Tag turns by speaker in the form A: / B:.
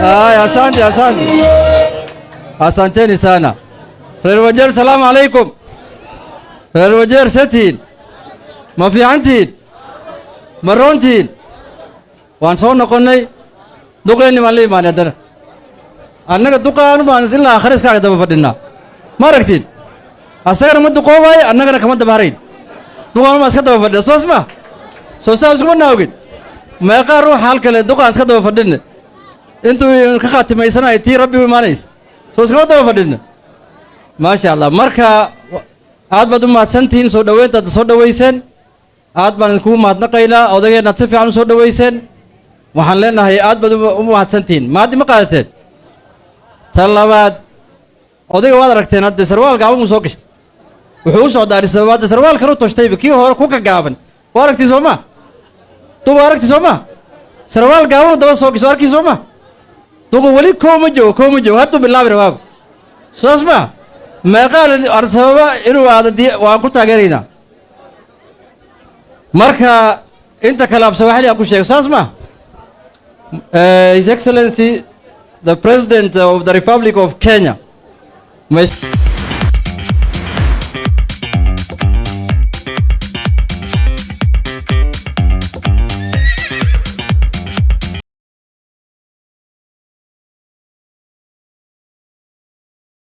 A: Haya, asante, asante. Asanteni sana. Reer Wajeer, salaamu calaykum. Reer Wajeer, setiin? Ma fiicantihiin? Ma roontihiin? Waan soo noqonnay. Duqeenni baan la imaanay haddana. Annaga duqaanu baan ilaa aakhire iskaaga daba fadhinaa. Ma aragtiin? Asagana ma duqoobaayo, annagana kama daba harayn. Duqaanu baan iska daba fadhina, soos ma? Soo saa iskuma naawgid. Meeqaa ruuxa halkale duqaan iska daba fadhinne? Intuu ka khaatimaysanayo tii Rabbi u imaanaysa. Soo iskama daba fadhinne? Maasha Allah. Marka aad baad u mahadsantihiin soo dhoweyntaad soo dhoweyseen. Aad baan idinkugu mahadnaqaynaa odageennaad si fiican u soo dhoweyseen. Waxaan leenahay aad baad u mahadsantihiin. Maaddi ma qaadateen? Tan labaad, odayga waad aragteen hadde sarwaal gaaban buu soo gashtay. Wuxuu u socdaa Addis Ababa. Hadde sarwaal kale u toshtayba, kii hore ku gagaaban. Waa aragtii soo ma? Duqa aragti soo ma? Sarwaal gaaban daba soo gasho, arkii soo ma? Duqa weli koo ma joogo, koo ma joogo, hadduu bilaabi rabaaba. Saas ma? Meeqaa Addis Ababa inuu aado waan ku taageeraynaa. Marka inta kale af Sawaaxili aan ku sheego, saas ma? His Excellency the President of the Republic of Kenya.